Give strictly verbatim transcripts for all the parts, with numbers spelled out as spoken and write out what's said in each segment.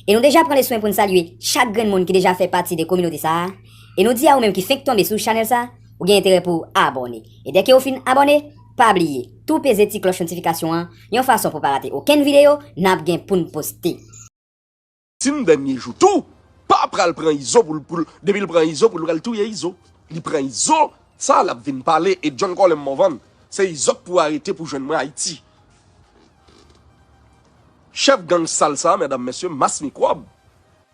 E nou deja pran le swen pou n salye chak grenn moun ki deja fè pati de kominote sa a. E nou di a ou menm ki fenk tonbe sou chanèl sa, ou gen enterè pou w abòne. E dèke ou fin abòne, pa bliye, tou peze ti klòch notifikasyon an, yon fason pou pa rate okenn videyo n ap gen pou n poste. Tin dènye jou tou, pa pral pran Izo pou l, pou l, depi l pran Izo pou l pral touye Izo. Li pran Izo, sa l ap vin pale e John Colem Morvan, se Izo k pou arete pou jwenn mwen Ayiti. Chèf gang sal sa, medam, mesye, mas mikwòb,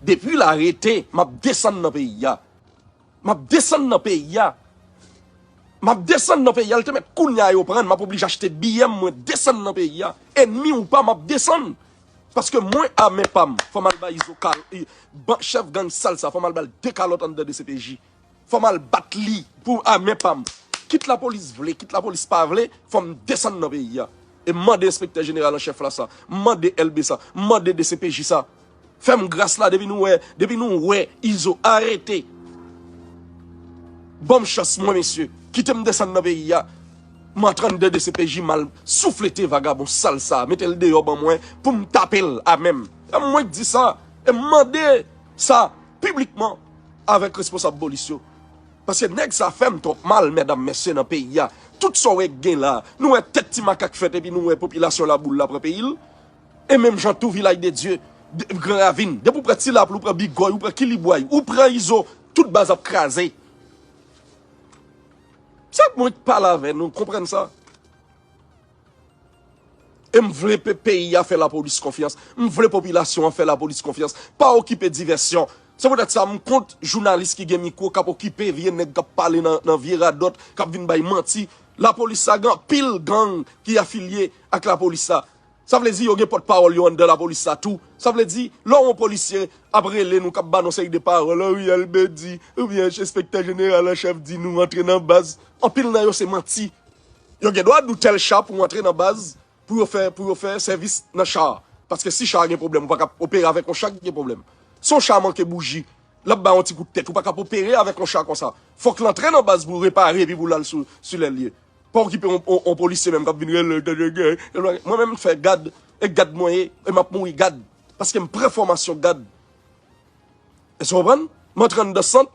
depi l arete, m ap desann nan peyi a. M ap desann nan peyi a. M ap desann nan peyi a, l te mèt kounye a yo pran, m ap oblije achte biyè m, mwen desann nan peyi a. Ènmi ou pa, m ap desann. Paske mwen a men pa m, fò m al bay Izo kal, chèf gang sal sa, fò m al ba l de kalòt anndan D C P J. Fò m al bat li pou a men pa m. Kit lapolis vle, kit lapolis pa vle, fò m desann nan peyi a. E m mande enspektè jeneral an chèf la sa, m mande L B sa, m mande D C P J sa. Fè m gras la depi nou wè, depi nou wè Izo arete. Ban m chans mwen mesye, kite m desann nan peyi a. M an trannde D C P J m al souflete vagabon sal sa, mete l deyò ban mwen pou m tape l a men m. E mwen k di sa, e m mande sa piblikman avèk responsab polis yo. Paske nèg sa fè m twòp mal, medam, mesye, nan peyi a. Tout sa w wè k gen la, nou wè tèt ti makak fèt epi nou wè popilasyon Laboul la pran peyi l. E menm jan tou Vilaj de Dye, Gran Ravin, depi w pran Ti Lapli, ou pran Bigòy, ou pran Kilibway, ou pran Izo, tout baz ap kraze. Se mwen k pale avè nou, konprann sa. E m vle pe peyi a fè lapolis konfyans. M vle popilasyon an fè lapolis konfyans. Pa okipe divèsyon. Se poutèt sa m kont jounalis ki gen mikwo k ap okipe vye nèg k ap pale nan, nan vye radòt, k ap vin bay manti. Lapolis sa gen anpil gang ki afilye ak lapolis sa. Sa vle di yo gen pòtpawòl yo anndan lapolis sa tou. Sa vle di, lè yon polisye ap rele nou, k ap ba nou seri de pawòl, o wi, L B di, oubyen enspektè jeneral an chèf di nou antre nan baz. Anpil nan yo se manti. Yo gen dwa di w tèl cha pou w antre nan baz, pou yo fè, pou yo fè sèvis nan cha a. Paske si cha a gen pwoblèm, ou pa ka opere avèk yon cha ki gen pwoblèm. Si yon cha manke bouji, l ap bay yon ti kout tèt, ou pa ka opere avèk yon cha konsa. Fòk l antre nan baz pou repare epi pou l al sou, sou lè l ye. Pa okipe yon, yon, yon polisye menm k ap vin rele, tande gen, mwen menm m fè gad, e gad mwen ye, e m ap mouri gad. Paske m pran fòmasyon gad. Èske w konprann? M antre anndan sant,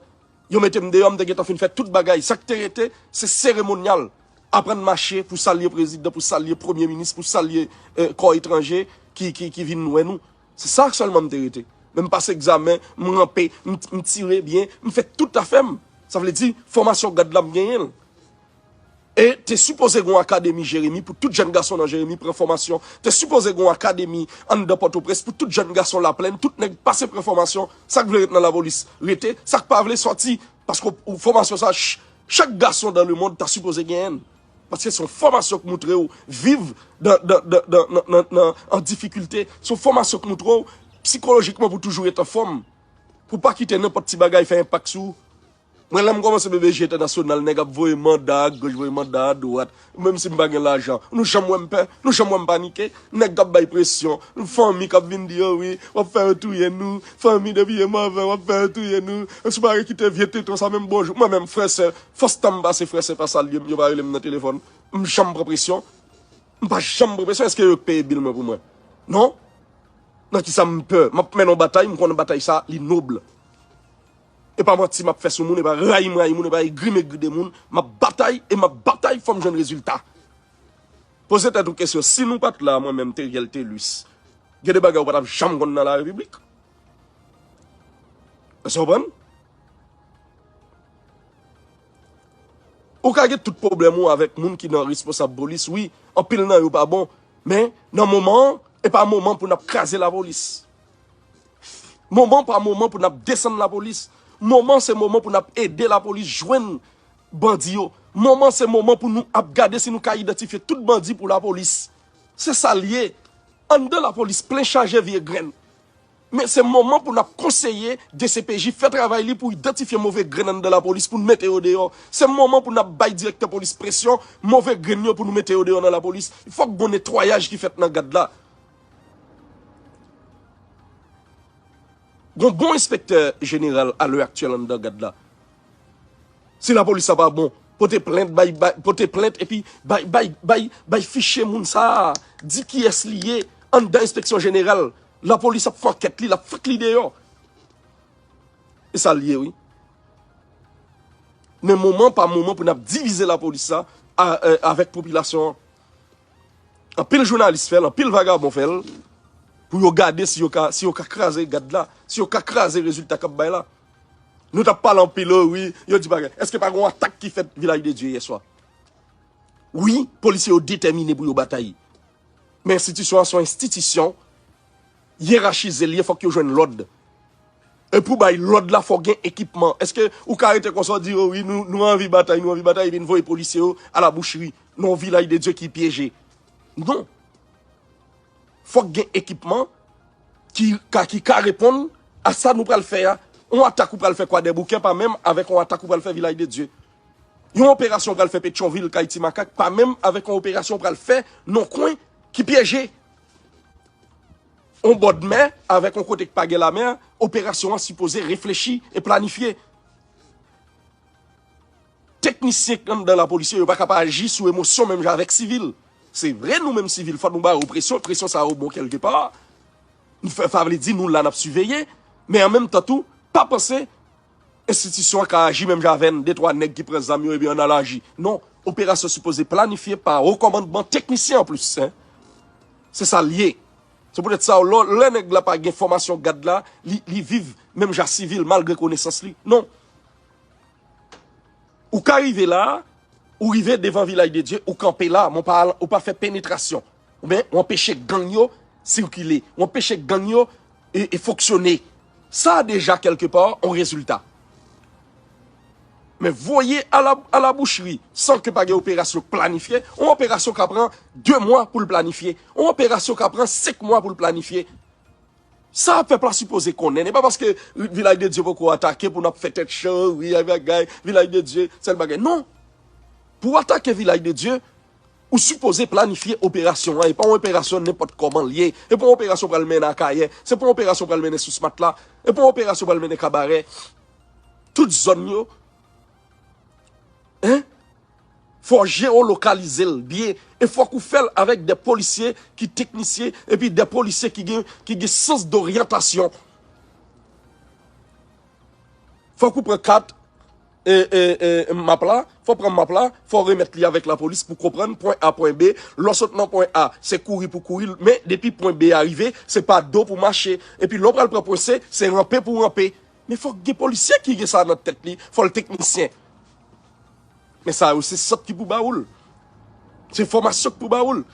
yo mete m deyò, m te gentan fin fè tout bagay. Sa k te rete, se seremonyal. Aprann mache pou salye prezidan, pou salye premye minis, pou salye eh, kò etranje ki, ki, ki vin wè nou. Se sa sèlman m te rete. Men m pase egzamen, m ranpe, m, m tire byen, m fè tout afè m. Sa vle di, fòmasyon gad la m genyen l. E te sipoze gen yon akademi Jeremi pou tout jèn gason nan Jeremi pran fòmasyon. Te sipoze gen yon akademi anndan Pòtoprens pou tout jèn gason Laplèn, tout nèg pase pran fòmasyon. Sa k vle ret nan lapolis, rete. Sa k pa vle, sòti. Paske w- fòmasyon sa, ch- chak gason dan lemonn ta sipoze genyen l. Paske se yon fòmasyon k moutre w viv dan, dan, dan, dan, nan, nan, nan, an difikilte. Se yon fòmasyon k moutre w sikolojikman pou toujou ret anfòm. Pou pa kite nenpòt ti bagay fè enpak sou ou. Mwen, lè m kòmanse B B J entènasyonal, nèg ap voye manda a goch, voye manda a dwat. Menm si m pa gen lajan. Nou janm wè m pè? Nou janm wè m panike? Nèg k ap bay presyon. Fanmi k ap vin di, o wi, w ap fè yo touye nou. Fanmi depi ye mòve, w ap fè yo touye nou. Si w pa rekite vye teton sa menm bonjou. Mwen menm, frè sè, fòs tan m pase frè sè pa salye m, yo pa rele m nan telefòn. M janm pran presyon. M pa janm pran presyon. Èske yo k peye bil mwen pou mwen? Non. Nan kisa m pè? M ap mennen yon batay, m konnen batay sa, li nob. E pa manti m ap fè sou moun, e pa rayi m rayi moun, e pa egri m egri de moun. M ap batay e m ap batay fò m jwenn rezilta. Poze tèt ou kesyon, si nou pa t la, mwen menm, Theriel Thelus, gen de bagay ou pa t ap janm konn nan larepiblik. Èske w konprann? Ou ka gen tout pwoblèm ou avèk moun ki nan responsab polis, wi, anpil nan yo pa bon, men nan moman an, e pa moman pou n ap kraze lapolis. Moman pa moman pou n ap desann lapolis. Moman se moman pou n ap ede lapolis jwenn bandi yo. Moman se moman pou nou ap gade si nou ka idantifye tout bandi pou lapolis. Se sa l ye. Anndan lapolis plen chaje vye grenn. Men se moman pou n ap konseye D C P J fè travay li pou idantifye move grenn anndan lapolis pou n mete yo deyò. Se moman pou n ap bay direktè polis presyon, move grenn yo pou nou mete yo deyò nan lapolis. Fòk gon netwayaj ki fèt nan gad la. Gon bon enspektè jeneral alè aktyèl anndan gad la. Si lapolis sa pa bon, pote plent, bay, bay, pote plent epi bay, bay, bay, bay fiche moun sa a. Di kiyès li ye anndan enspeksyon jeneral. Lapolis ap fè ankèt li, l ap fout li deyò. E sa l ye, wi. Men moman pa moman pou n ap divize lapolis la a, e, avèk popilasyon an. Anpil jounalis fè l, anpil vagabon fè l, pou yo gade si yo ka, si yo ka kraze gad la, si yo ka kraze rezilta k ap bay la. Nou t ap pale anpil, o wi, yo di bagay. Èske pa gen yon atak ki fèt Vilaj de Dye yè swa? Wi, polisye yo detèmine pou yo batay. Men enstitisyon an se yon enstitisyon yerachize l ye, fòk yo jwenn lòd. E pou bay lòd la, fòk gen ekipman. Èske ou ka rete konsa, w di, o wi, nou, nou anvi batay, nou anvi batay, epi n voye polisye yo a la boucherie, nan yon Vilaj de Dye ki pyeje? Non. Fòk gen ekipman ki ka, ki ka reponn a sa nou pral fè a. Yon atak ou pral fè Kwadèboukè pa menm avèk yon atak ou pral fè Vilaj de Dye. Yon operasyon ou pral fè Petyonvil, kay Ti Makak, pa menm avèk yon operasyon ou pral fè nan kwen ki pyeje. Yon bòdmè avèk yon kote ki pa gen lamè, operasyon an sipoze reflechi e planifye. Teknisyen k anndan lapolis yo, yo pa ka pa aji sou emosyon menm jan avèk sivil. Se vre, nou menm sivil, fò nou ba yo presyon, presyon sa yo bon kèlke pa. Nou fè, sa vle di nou la n ap siveye, men an menm tan tou, pa panse enstitisyon an ka aji menm jan avè n, de twa nèg ki pran zam yo epi ann al aji. Non, operasyon sipoze planifye pa wo kòmandman, teknisyen anplis, en. Se sa l ye. Se poutèt sa, lè, lè nèg la pa gen fòmasyon gad la, li, li viv menm jan sivil malgre konesans li. Non. Ou ka rive la, ou rive devan Vilaj de Dye, ou kanpe la, men w pa, ou pa fè penetrasyon. Oubyen, ou anpeche gang yo sikile, ou anpeche gang yo e, e fonksyone. Sa a deja, kèlke pa, yon rezilta. Men voye a la, a la boucherie, san ke pa gen operasyon planifye, yon operasyon ka pran de mwa pou l planifye, yon operasyon ka pran senk mwa pou l planifye. Sa pèp la sipoze konnen. E pa paske Vilaj de Dye poko atake pou n ap fè tèt cho, wi, ay bagay, Vilaj de Dye, sèl bagay. Non. Pou w atake Vilaj de Dye, ou sipoze planifye operasyon an. E pa yon operasyon nenpòt kòman l ye. E pa yon operasyon pral mennen Akayè. Se pa yon operasyon pral mennen Sousmatla. E pa yon operasyon pral mennen Kabarè. Tout zòn yo. Hein? Fò w jewolokalize l byen. E fòk ou fè l avèk de polisye ki teknisyen, epi de polisye ki gen, ki gen sans doryantasyon. Fòk ou pran kat, e, e, e, map la, fò w pran map la, fò w remèt li avèk lapolis pou konprann pwen A, pwen B. Lè w sot nan pwen A, se kouri pou kouri, men depi pwen B a rive, se pa do pou mache. Epi lè w pral pran pwen C, se ranpe pou ranpe. Men fòk gen polisye ki gen sa nan tèt li, fò l teknisyen. Men sa yo, se sant ki pou ba ou l. Se fòmasyon ki pou ba ou l.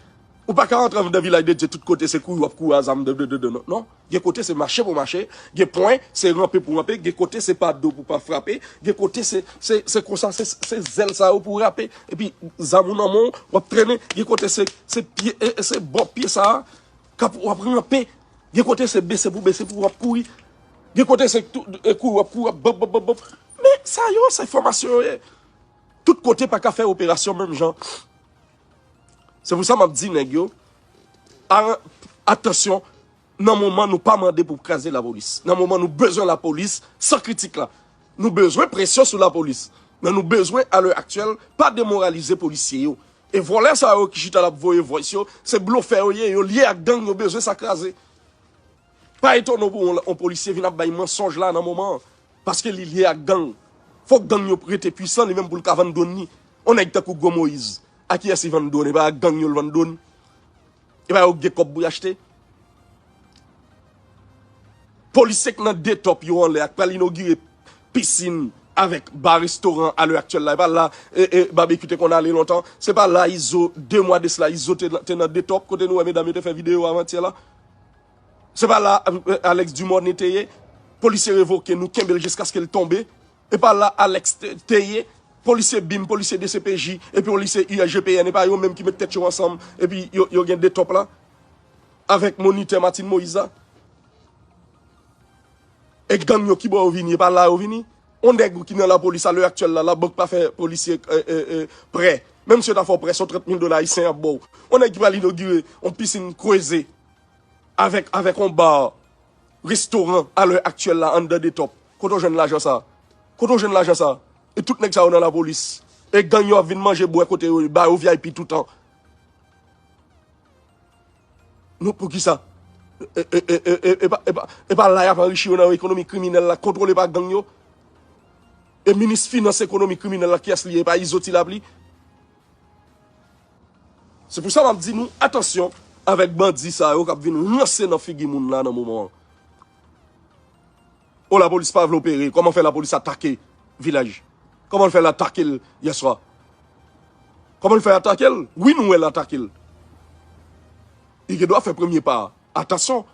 Ou pa ka rantre anndan Vilaj de Dye tout kote, se kouri w ap kouri a zam, de, de, de, de, non, non. Gen kote se mache pou mache, gen pwen, se ranpe pou ranpe, gen kote se pa do pou pa frape, gen kote se, se, se konsa, se, se zèl sa yo pou rape. Epi zam ou nan men w, w ap trennen, gen kote se, se pye, e, e se bò pye sa a, k ap, w ap ranpe. Gen kote se bese pou bese pou w ap kouri. Gen kote se tou, e kouri w ap kouri, w ap bòp, bòp, bòp, bòp. Men sa yo, se fòmasyon yo ye. Tout kote pa ka fè operasyon menm jan. Se pou sa m ap di nèg yo, a, atansyon, nan moman nou pa mande pou kraze lapolis. Nan moman nou bezwen lapolis san kritik la. Nou bezwen presyon sou lapolis. Men nou bezwen, a lè aktyèl, pa demoralize polisye yo. E vòlè sa yo ki chita l ap voye voice yo, se blofè yo ye, yo lye ak gang, yo bezwen sa kraze. Pa etone w pou yon, yon polisye vin ap bay mansonj la nan moman an, paske li lye ak gang. Fòk gang yo rete pwisan, li menm pou l ka vann dwòn li. Yon nèg tankou Gwo Moyiz, a kiyès li vann dwòn? E pa ak gang yo l vann dwòn? E pa yo k gen kòb pou y achte? Polisye k nan de top yo anlè a, k pral inogire pisin avèk ba restoran a lè aktyèl la. E pa la, e, e, Babekyou te konn ale lontan. Se pa la Izo, de mwa de sila, Izo te, te nan de top, kote nou wè medam yo te fè videyo avantyè la. Se pa la, e, Alex Dumornay te ye. Polisye revoke, nou kenbe l jiskaske l tonbe. E pa la Alex te, te ye. Polisye bim, polisye D C P J, epi polisye U S G P N, e pa yo menm ki met tèt yo ansanm, epi yo, yo gen de top la, avèk monitè Martine Moïse la. E gang yo ki bò yo vini, e pa la yo vini. On nèg ki nan lapolis a lè aktyèl la, labank pa fè polisye, e, e, e, prè. Menm si yo ta fè w prè, se yon trant mil dola ayisyen y ap ba w. On nèg ki pral inogire yon pisin kreze avèk, avèk yon ba, restoran a lè aktyèl la anndan de top. Kote w jwenn lajan sa? Kote w jwenn lajan sa? E tout nèg sa yo nan lapolis. E gang yo ap vin manje bwè kote yo, ba yo V I P toutan. Nou, poukisa? E, e, e, e, e, e pa, e pa, e pa la y ap anrichi yo nan ekonomi kriminèl la, kontwole pa gang yo? E minis finans ekonomi kriminèl la, kiyès li ye? E pa Izo Ti Lapli? Se pou sa m ap di nou, atansyon avèk bandi sa yo k ap vin ranse nan figi moun la nan moman an. O, lapolis pa vle opere. Kòman fè lapolis atake vilaj? Kòman l fè l atake l yèswa? Kòman l fè atake l? Wi, nou wè l atake l. Li gen dwa fè premye pa a. Atansyon,